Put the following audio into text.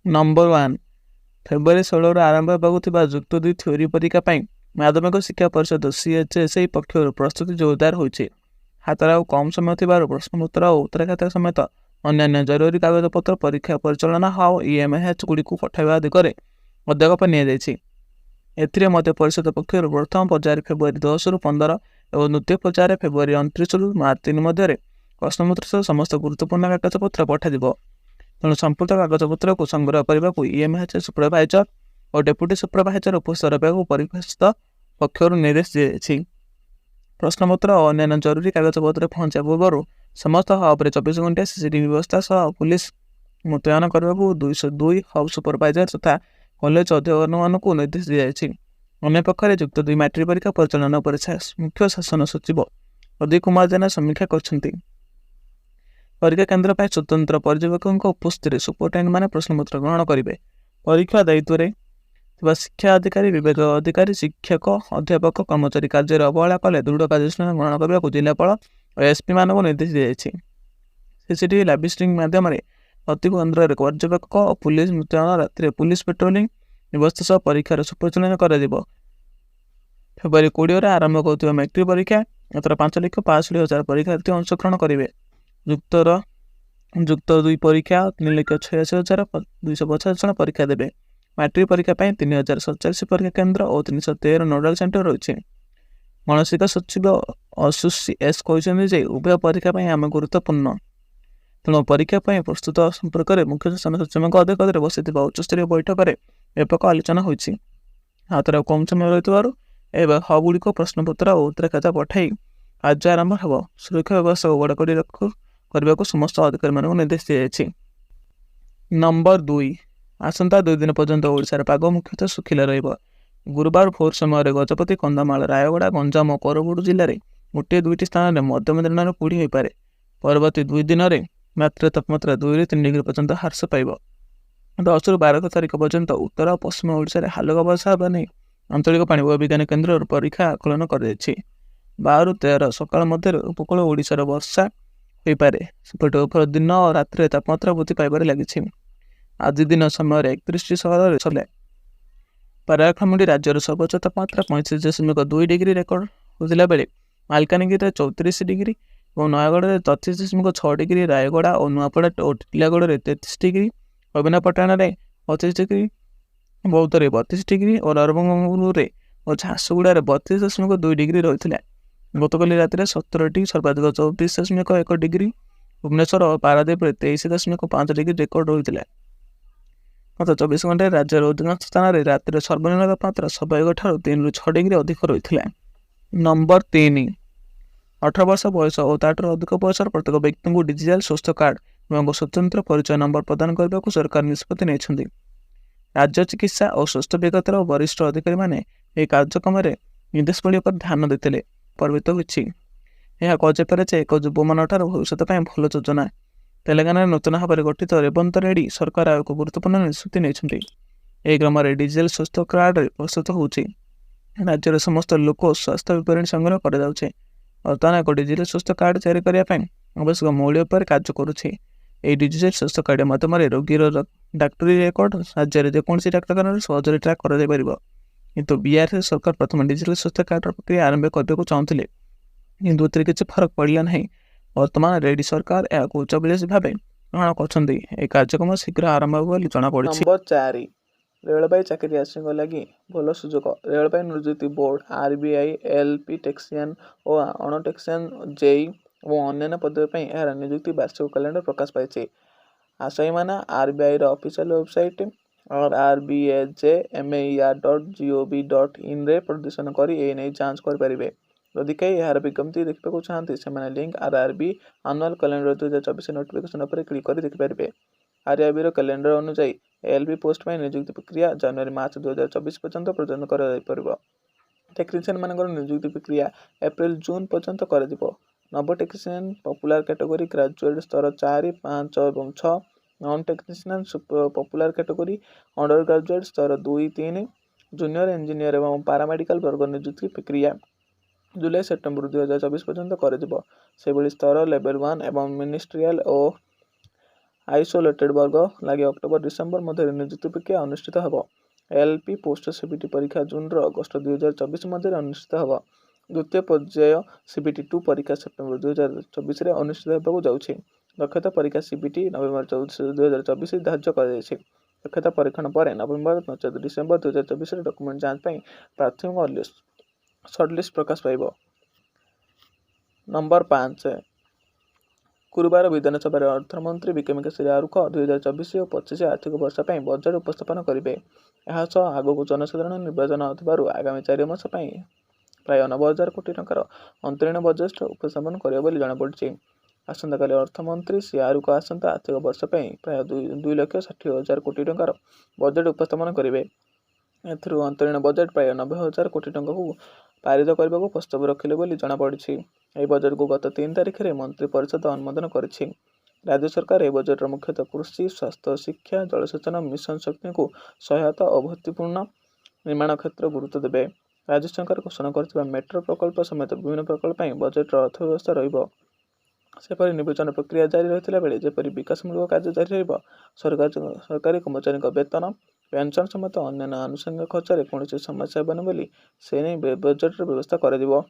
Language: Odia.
ନମ୍ବର 1, ଫେବୃଆରୀ 16ରୁ ଆରମ୍ଭ ହେବାକୁ ଥିବା ଯୁକ୍ତ 2 ଥିଓରି ପରୀକ୍ଷା ପାଇଁ ମାଧ୍ୟମିକ ଶିକ୍ଷା ପରିଷଦ, ସିଏଚ୍ଏସ୍ଇ ପକ୍ଷରୁ ପ୍ରସ୍ତୁତି ଜୋରଦାର ହୋଇଛି। ହାତରେ ଆଉ କମ୍ ସମୟ ଥିବାରୁ ପ୍ରଶ୍ନପତ୍ର ଓ ଉତ୍ତରଖାତା ସମେତ ଅନ୍ୟାନ୍ୟ ଜରୁରୀ କାଗଜପତ୍ର ପରୀକ୍ଷା ପରିଚାଳନା ହବ୍, ଇଏମ୍ଏଚ୍ ଗୁଡ଼ିକୁ ପଠାଇବା ଦିଗରେ ପଦକ୍ଷେପ ନିଆଯାଇଛି। ଏଥିରେ ମଧ୍ୟ ପରିଷଦ ପକ୍ଷରୁ ପ୍ରଥମ ପର୍ଯ୍ୟାୟରେ ଫେବୃଆରୀ 10ରୁ 15 ଏବଂ ଦ୍ୱିତୀୟ ପର୍ଯ୍ୟାୟରେ ଫେବୃଆରୀ 29ରୁ ମାର୍ଚ୍ଚ 3 ମଧ୍ୟରେ ପ୍ରଶ୍ନପତ୍ର ସହ ସମସ୍ତ ଗୁରୁତ୍ୱପୂର୍ଣ୍ଣ କାଗଜପତ୍ର ପଠାଯିବ। ତେଣୁ ସମ୍ପୃକ୍ତ କାଗଜପତ୍ରକୁ ସଂଗ୍ରହ କରିବାକୁ ଇଏମ୍ଏଚ୍ ସୁପରଭାଇଜର ଓ ଡେପୁଟି ସୁପରଭାଇଜର ଉପସ୍ଥିତ ରହିବାକୁ ପରିଷଦ ପକ୍ଷରୁ ନିର୍ଦ୍ଦେଶ ଦିଆଯାଇଛି। ପ୍ରଶ୍ନପତ୍ର ଓ ଅନ୍ୟାନ୍ୟ ଜରୁରୀ କାଗଜପତ୍ର ପହଞ୍ଚିବା ପୂର୍ବରୁ ସମସ୍ତ ହବ୍ରେ 24 ଘଣ୍ଟିଆ ସିସିଟିଭି ବ୍ୟବସ୍ଥା ସହ ପୁଲିସ ମୁତୟନ କରିବାକୁ 202 ହବ୍ ସୁପରଭାଇଜର ତଥା କଲେଜ ଅଧ୍ୟକ୍ଷମାନଙ୍କୁ ନିର୍ଦ୍ଦେଶ ଦିଆଯାଇଛି। ଅନ୍ୟପକ୍ଷରେ ଯୁକ୍ତ 2 ମାଟ୍ରିକ ପରୀକ୍ଷା ପରିଚାଳନା ଉପରେ ମୁଖ୍ୟ ଶାସନ ସଚିବ ପ୍ରଦୀପ କୁମାର ଜେନା ସମୀକ୍ଷା କରିଛନ୍ତି। ପରୀକ୍ଷା କେନ୍ଦ୍ର ପାଇଁ ସ୍ୱତନ୍ତ୍ର ପର୍ଯ୍ୟବେକ୍ଷକଙ୍କ ଉପସ୍ଥିତିରେ ସୁପରିଟେଣ୍ଡେଣ୍ଟମାନେ ପ୍ରଶ୍ନପତ୍ର ଗ୍ରହଣ କରିବେ। ପରୀକ୍ଷା ଦାୟିତ୍ୱରେ ଥିବା ଶିକ୍ଷା ଅଧିକାରୀ, ବିଭାଗୀୟ ଅଧିକାରୀ, ଶିକ୍ଷକ, ଅଧ୍ୟାପକ, କର୍ମଚାରୀ କାର୍ଯ୍ୟରେ ଅବହେଳା କଲେ ଦୃଢ଼ କାର୍ଯ୍ୟାନୁଷ୍ଠାନ ଗ୍ରହଣ କରିବାକୁ ଜିଲ୍ଲାପାଳ ଓ ଏସ୍ପିମାନଙ୍କୁ ନିର୍ଦ୍ଦେଶ ଦିଆଯାଇଛି। ସିସିଟିଭି ଲାଇଭ୍ ଷ୍ଟ୍ରିମିଂ ମାଧ୍ୟମରେ ପ୍ରତି କେନ୍ଦ୍ରରେ ପର୍ଯ୍ୟବେକ୍ଷକ ଓ ପୁଲିସ ମୁତୟନ, ରାତିରେ ପୁଲିସ ପେଟ୍ରୋଲିଂ ବ୍ୟବସ୍ଥା ସହ ପରୀକ୍ଷାର ସୁପରିଚାଳନା କରାଯିବ। ଫେବୃଆରୀ 20ରେ ଆରମ୍ଭ ହେଉଥିବା ମାଟ୍ରିକ ପରୀକ୍ଷା ଏଥର 5,62,000 ପରୀକ୍ଷାର୍ଥୀ ଅଂଶଗ୍ରହଣ କରିବେ। ଯୁକ୍ତ 2 ପରୀକ୍ଷା 3,86,250 ଜଣ ପରୀକ୍ଷା ଦେବେ। ମାଟ୍ରିକ ପରୀକ୍ଷା ପାଇଁ 3047 ପରୀକ୍ଷା କେନ୍ଦ୍ର ଓ 313 ନୋଡାଲ ସେଣ୍ଟର ରହିଛି। ଗଣଶିକ୍ଷା ସଚିବ ଅଶୁଷି ଏସ୍ କହିଛନ୍ତି ଯେ ଉଭୟ ପରୀକ୍ଷା ପାଇଁ ଆମେ ଗୁରୁତ୍ୱପୂର୍ଣ୍ଣ। ତେଣୁ ପରୀକ୍ଷା ପାଇଁ ପ୍ରସ୍ତୁତ ସମ୍ପର୍କରେ ମୁଖ୍ୟ ଶାସନ ସଚିବଙ୍କ ଅଧ୍ୟକ୍ଷତାରେ ବସିଥିବା ଉଚ୍ଚସ୍ତରୀୟ ବୈଠକରେ ବ୍ୟାପକ ଆଲୋଚନା ହୋଇଛି। ହାତରେ ଆଉ କମ୍ ସମୟ ରହିଥିବାରୁ ଏବେ ହବ୍ଗୁଡ଼ିକୁ ପ୍ରଶ୍ନପତ୍ର ଓ ଉତ୍ତରଖାତା ପଠାଇ କାର୍ଯ୍ୟ ଆରମ୍ଭ ହେବ। ସୁରକ୍ଷା ବ୍ୟବସ୍ଥାକୁ କଡ଼ାକଡ଼ି କରିବାକୁ ସମସ୍ତ ଅଧିକାରୀମାନଙ୍କୁ ନିର୍ଦ୍ଦେଶ ଦିଆଯାଇଛି। ନମ୍ବର 2, ଆସନ୍ତା 2 ଦିନ ପର୍ଯ୍ୟନ୍ତ ଓଡ଼ିଶାର ପାଗ ମୁଖ୍ୟତଃ ଶୁଖିଲା ରହିବ। ଗୁରୁବାର ଭୋର ସମୟରେ ଗଜପତି, କନ୍ଧମାଳ, ରାୟଗଡ଼ା, ଗଞ୍ଜାମ ଓ କୋରାପୁଟ ଜିଲ୍ଲାରେ ଗୋଟିଏ ଦୁଇଟି ସ୍ଥାନରେ ମଧ୍ୟମ ଧରଣର କୁହୁଡ଼ି ହୋଇପାରେ। ପରବର୍ତ୍ତୀ 2 ଦିନରେ ରାତ୍ରିର ତାପମାତ୍ରା 2ରୁ 3 ଡିଗ୍ରୀ ପର୍ଯ୍ୟନ୍ତ ହ୍ରାସ ପାଇବ। 10ରୁ 12 ତାରିଖ ପର୍ଯ୍ୟନ୍ତ ଉତ୍ତର ଓ ପଶ୍ଚିମ ଓଡ଼ିଶାରେ ହାଲୁକା ବର୍ଷା ହେବା ନେଇ ଆଞ୍ଚଳିକ ପାଣିପାଗ ବିଜ୍ଞାନ କେନ୍ଦ୍ରରୁ ପରୀକ୍ଷା ଆକଳନ କରାଯାଇଛି। 12ରୁ 13 ସକାଳ ମଧ୍ୟରେ ଉପକୂଳ ଓଡ଼ିଶାର ବର୍ଷା ହୋଇପାରେ। ସେପଟେ ଉଭୟ ଦିନ ଓ ରାତିରେ ତାପମାତ୍ରା ବୃଦ୍ଧି ପାଇବାରେ ଲାଗିଛି। ଆଜି ଦିନ ସମୟରେ 31ଟି ସହରରେ ସରିଲା। ପାରଳାଖେମୁଣ୍ଡି ରାଜ୍ୟର ସର୍ବୋଚ୍ଚ ତାପମାତ୍ରା 35.2 ଡିଗ୍ରୀ ରେକର୍ଡ ହୋଇଥିଲା ବେଳେ ମାଲକାନଗିରିରେ 34 ଡିଗ୍ରୀ ଏବଂ ନୟାଗଡ଼ରେ 33.6 ଡିଗ୍ରୀ, ରାୟଗଡ଼ା ଓ ନୂଆପଡ଼ା ଓ ଟିଟିଲାଗଡ଼ରେ 33 ଡିଗ୍ରୀ, ଭବାନୀପାଟଣାରେ 25 ଡିଗ୍ରୀ, ବୌଦ୍ଧରେ 32 ଡିଗ୍ରୀ ଓ ନବରଙ୍ଗପୁରରେ ଓ ଝାରସୁଗୁଡ଼ାରେ 32.2 ଡିଗ୍ରୀ ରହିଥିଲା। ଗତକାଲି ରାତିରେ 17ଟି ସର୍ବାଧିକ 24.1 ଡିଗ୍ରୀ, ଭୁବନେଶ୍ୱର ଓ ପାରାଦୀପରେ 23.5 ଡିଗ୍ରୀ ରେକର୍ଡ ହୋଇଥିଲା। ଗତ 24 ଘଣ୍ଟାରେ ରାଜ୍ୟର ଅଧିକାଂଶ ସ୍ଥାନରେ ରାତିର ସର୍ବନିମ୍ନ ତାପମାତ୍ରା ସ୍ୱାଭାବିକଠାରୁ 3ରୁ 6 ଡିଗ୍ରୀ ଅଧିକ ରହିଥିଲା। ନମ୍ବର 3, 18 ବର୍ଷ ବୟସ ଓ ତାଠାରୁ ଅଧିକ ବୟସର ପ୍ରତ୍ୟେକ ବ୍ୟକ୍ତିଙ୍କୁ ଡିଜିଟାଲ ସ୍ୱାସ୍ଥ୍ୟ କାର୍ଡ ଏବଂ ଏକ ସ୍ୱତନ୍ତ୍ର ପରିଚୟ ନମ୍ବର ପ୍ରଦାନ କରିବାକୁ ସରକାର ନିଷ୍ପତ୍ତି ନେଇଛନ୍ତି। ରାଜ୍ୟ ଚିକିତ୍ସା ଓ ସ୍ୱାସ୍ଥ୍ୟ ବିଭାଗର ବରିଷ୍ଠ ଅଧିକାରୀମାନେ ଏହି କାର୍ଯ୍ୟକ୍ରମରେ ନିର୍ଦ୍ଦେଶାବଳୀ ଉପରେ ଧ୍ୟାନ ଦେଇଥିଲେ ପରିବର୍ତ୍ତିତ ହୋଇଛି। ଏହା କୁହାଯାଇପାରେ ଯେ ଏକ ଯୁବମାନଠାରୁ ଭବିଷ୍ୟତ ପାଇଁ ଭଲ ଯୋଜନା। ତେଲେଙ୍ଗାନାରେ ନୂତନ ଭାବରେ ଗଠିତ ରେବନ୍ତ ରେଡ୍ଡି ସରକାର ଆଉ ଏକ ଗୁରୁତ୍ୱପୂର୍ଣ୍ଣ ନିଷ୍ପତ୍ତି ନେଇଛନ୍ତି। ଏହି କ୍ରମରେ ଡିଜିଟାଲ ସ୍ୱାସ୍ଥ୍ୟ କାର୍ଡରେ ପ୍ରସ୍ତୁତ ହେଉଛି। ରାଜ୍ୟର ସମସ୍ତ ଲୋକ ସ୍ୱାସ୍ଥ୍ୟ ବିବରଣୀ ସଂଗ୍ରହ କରାଯାଉଛି। ବର୍ତ୍ତମାନ ଏକ ଡିଜିଟାଲ ସ୍ୱାସ୍ଥ୍ୟ କାର୍ଡ ତିଆରି କରିବା ପାଇଁ ଆବଶ୍ୟକ ମୌଳିକ ଉପରେ କାର୍ଯ୍ୟ କରୁଛି। ଏହି ଡିଜିଟାଲ ସ୍ୱାସ୍ଥ୍ୟ କାର୍ଡ ମାଧ୍ୟମରେ ରୋଗୀର ଡାକ୍ତରୀ ରେକର୍ଡ ରାଜ୍ୟରେ ଯେକୌଣସି ଡାକ୍ତରଖାନାରେ ସହଜରେ ଟ୍ରାକ୍ କରାଯାଇପାରିବ। କିନ୍ତୁ ବିଆରଏସ୍ ସରକାର ପ୍ରଥମେ ଡିଜିଟାଲ ସ୍ୱାସ୍ଥ୍ୟ କାର୍ଡର ପ୍ରକ୍ରିୟା ଆରମ୍ଭ କରିବାକୁ ଚାହୁଁଥିଲେ, କିନ୍ତୁ ଏଥିରେ କିଛି ଫରକ ପଡ଼ିଲା ନାହିଁ। ବର୍ତ୍ତମାନ ରେଡ୍ଡି ସରକାର ଏହାକୁ ଉଚ୍ଚାଭିଳାଷୀ ଭାବେ ଗ୍ରହଣ କରିଛନ୍ତି। ଏହି କାର୍ଯ୍ୟକ୍ରମ ଶୀଘ୍ର ଆରମ୍ଭ ହେବ ବୋଲି ଜଣାପଡ଼ିଛି। ନମ୍ବର 4, ରେଳବାଇ ଚାକିରି ଆଶାୟୀଙ୍କ ଲାଗି ଭଲ ସୁଯୋଗ। ରେଳବାଇ ନିଯୁକ୍ତି ବୋର୍ଡ, ଆରଆରବି, ଏଏଲପି ଟେକ୍ନିସିଆନ ଓ ଅଣ ଟେକ୍ନିସିଆନ, ଜେଇ ଏବଂ ଅନ୍ୟାନ୍ୟ ପଦବୀ ପାଇଁ ଏହାର ନିଯୁକ୍ତି ବାର୍ଷିକ କ୍ୟାଲେଣ୍ଡର ପ୍ରକାଶ ପାଇଛି। ଆଶାୟୀମାନେ ଆରଆରବିର ଅଫିସିଆଲ ୱେବସାଇଟ୍ rrbajmer.gov.inରେ ପରିଦର୍ଶନ କରି ଏ ନେଇ ଯାଞ୍ଚ କରିପାରିବେ। ଯଦି କେହି ଏହାର ବିଜ୍ଞପ୍ତି ଦେଖିବାକୁ ଚାହାନ୍ତି, ସେମାନେ link RRB annual calendar 2024 notification ଉପରେ କ୍ଲିକ୍ କରି ଦେଖିପାରିବେ। ଆରଆରବିର କ୍ୟାଲେଣ୍ଡର ଅନୁଯାୟୀ ଏଏଲପି ପୋଷ୍ଟ ପାଇଁ ନିଯୁକ୍ତି ପ୍ରକ୍ରିୟା ଜାନୁଆରୀ ମାର୍ଚ୍ଚ 2024 ପର୍ଯ୍ୟନ୍ତ ପର୍ଯ୍ୟନ୍ତ କରାଯାଇପାରିବ। ଟେକ୍ନିସିଆନମାନଙ୍କର ନିଯୁକ୍ତି ପ୍ରକ୍ରିୟା ଏପ୍ରିଲ ଜୁନ୍ ପର୍ଯ୍ୟନ୍ତ କରାଯିବ। ନବ ଟେକ୍ନିସିଆନ ପପୁଲାର କାଟେଗୋରୀ ଗ୍ରାଜୁଏଟ୍ ସ୍ତର 4, 5 ଏବଂ 6, non technician popular category under graduate ସ୍ତର 2, 3, ଜୁନିୟର ଇଞ୍ଜିନିୟର ଏବଂ ପାରାମେଡ଼ିକାଲ ବର୍ଗ ନିଯୁକ୍ତି ପ୍ରକ୍ରିୟା ଜୁଲାଇ ସେପ୍ଟେମ୍ବର 2024 ପର୍ଯ୍ୟନ୍ତ କରାଯିବ। ସେହିଭଳି ସ୍ତର ଲେଭେଲ 1 ଏବଂ ମିନିଷ୍ଟ୍ରିଆଲ ଓ ଆଇସୋଲେଟେଡ୍ ବର୍ଗ ଲାଗି ଅକ୍ଟୋବର ଡିସେମ୍ବର ମଧ୍ୟରେ ନିଯୁକ୍ତି ପ୍ରକ୍ରିୟା ଅନୁଷ୍ଠିତ ହେବ। ଏଲ୍ପି ପୋଷ୍ଟ ସିବିଟି ପରୀକ୍ଷା ଜୁନରୁ ଅଗଷ୍ଟ 2024 ମଧ୍ୟରେ ଅନୁଷ୍ଠିତ ହେବ। ଦ୍ୱିତୀୟ ପର୍ଯ୍ୟାୟ ସିବିଟି 2 ପରୀକ୍ଷା ସେପ୍ଟେମ୍ବର 2024ରେ ଅନୁଷ୍ଠିତ ହେବାକୁ ଯାଉଛି। ଦକ୍ଷତା ପରୀକ୍ଷା ସିବିଟି ନଭେମ୍ବର 2024 ଧାର୍ଯ୍ୟ କରାଯାଇଛି। ଦକ୍ଷତା ପରୀକ୍ଷଣ ପରେ ନଭେମ୍ବର ନଚେତ ଡିସେମ୍ବର 2024ରେ ଡକୁମେଣ୍ଟ ଯାଞ୍ଚ ପାଇଁ ପ୍ରାଥମିକ ସର୍ଟଲିଷ୍ଟ ପ୍ରକାଶ ପାଇବ। ନମ୍ବର 5, ଗୁରୁବାର ବିଧାନସଭାରେ ଅର୍ଥମନ୍ତ୍ରୀ ବିକ୍ରମକେଶରୀ ଆରୁଖ 2024 ଓ 25 ଆର୍ଥିକ ବର୍ଷ ପାଇଁ ବଜେଟ୍ ଉପସ୍ଥାପନ କରିବେ। ଏହା ସହ ଆଗକୁ ଜନସାଧାରଣ ନିର୍ବାଚନ ଥିବାରୁ ଆଗାମୀ 4 ମାସ ପାଇଁ ପ୍ରାୟ 90,000 କୋଟି ଟଙ୍କାର ଅନ୍ତରୀଣ ବଜେଟ୍ ଉପସ୍ଥାପନ କରିବେ ବୋଲି ଜଣାପଡ଼ିଛି। ଆସନ୍ତାକାଲି ଅର୍ଥମନ୍ତ୍ରୀ ଶ୍ରୀ ଆରୁଖ ଆସନ୍ତା ଆର୍ଥିକ ବର୍ଷ ପାଇଁ ପ୍ରାୟ 2,60,000 କୋଟି ଟଙ୍କାର ବଜେଟ୍ ଉପସ୍ଥାପନ କରିବେ। ଏଥିରୁ ଅନ୍ତରୀଣ ବଜେଟ୍ ପ୍ରାୟ 90,000 କୋଟି ଟଙ୍କାକୁ ପାରିତ କରିବାକୁ ପ୍ରସ୍ତାବ ରଖିଲେ ବୋଲି ଜଣାପଡ଼ିଛି। ଏହି ବଜେଟ୍କୁ ଗତ 3 ତାରିଖରେ ମନ୍ତ୍ରୀ ପରିଷଦ ଅନୁମୋଦନ କରିଛି। ରାଜ୍ୟ ସରକାର ଏହି ବଜେଟ୍ର ମୁଖ୍ୟତଃ କୃଷି, ସ୍ୱାସ୍ଥ୍ୟ, ଶିକ୍ଷା, ଜଳସେଚନ, ମିଶନ ଶକ୍ତିକୁ ସହାୟତା ଓ ଭିତ୍ତିଭୂମି ନିର୍ମାଣ କ୍ଷେତ୍ର ଗୁରୁତ୍ୱ ଦେବେ। ରାଜ୍ୟ ସରକାର ଘୋଷଣା କରିଥିବା ମେଟ୍ରୋ ପ୍ରକଳ୍ପ ସମେତ ବିଭିନ୍ନ ପ୍ରକଳ୍ପ ପାଇଁ ବଜେଟ୍ର ଅର୍ଥ ବ୍ୟବସ୍ଥା ରହିବ। ସେପରି ନିର୍ବାଚନ ପ୍ରକ୍ରିୟା ଜାରି ରହିଥିଲା ବେଳେ ଯେପରି ବିକାଶମୂଳକ କାର୍ଯ୍ୟ ଜାରି ରହିବ, ସରକାରୀ କର୍ମଚାରୀଙ୍କ ବେତନ, ପେନ୍ସନ୍ ସମେତ ଅନ୍ୟାନ୍ୟ ଆନୁଷଙ୍ଗିକ ଖର୍ଚ୍ଚରେ କୌଣସି ସମସ୍ୟା ହେବନି ବୋଲି ସେ ନେଇ ବଜେଟ୍ର ବ୍ୟବସ୍ଥା କରାଯିବ।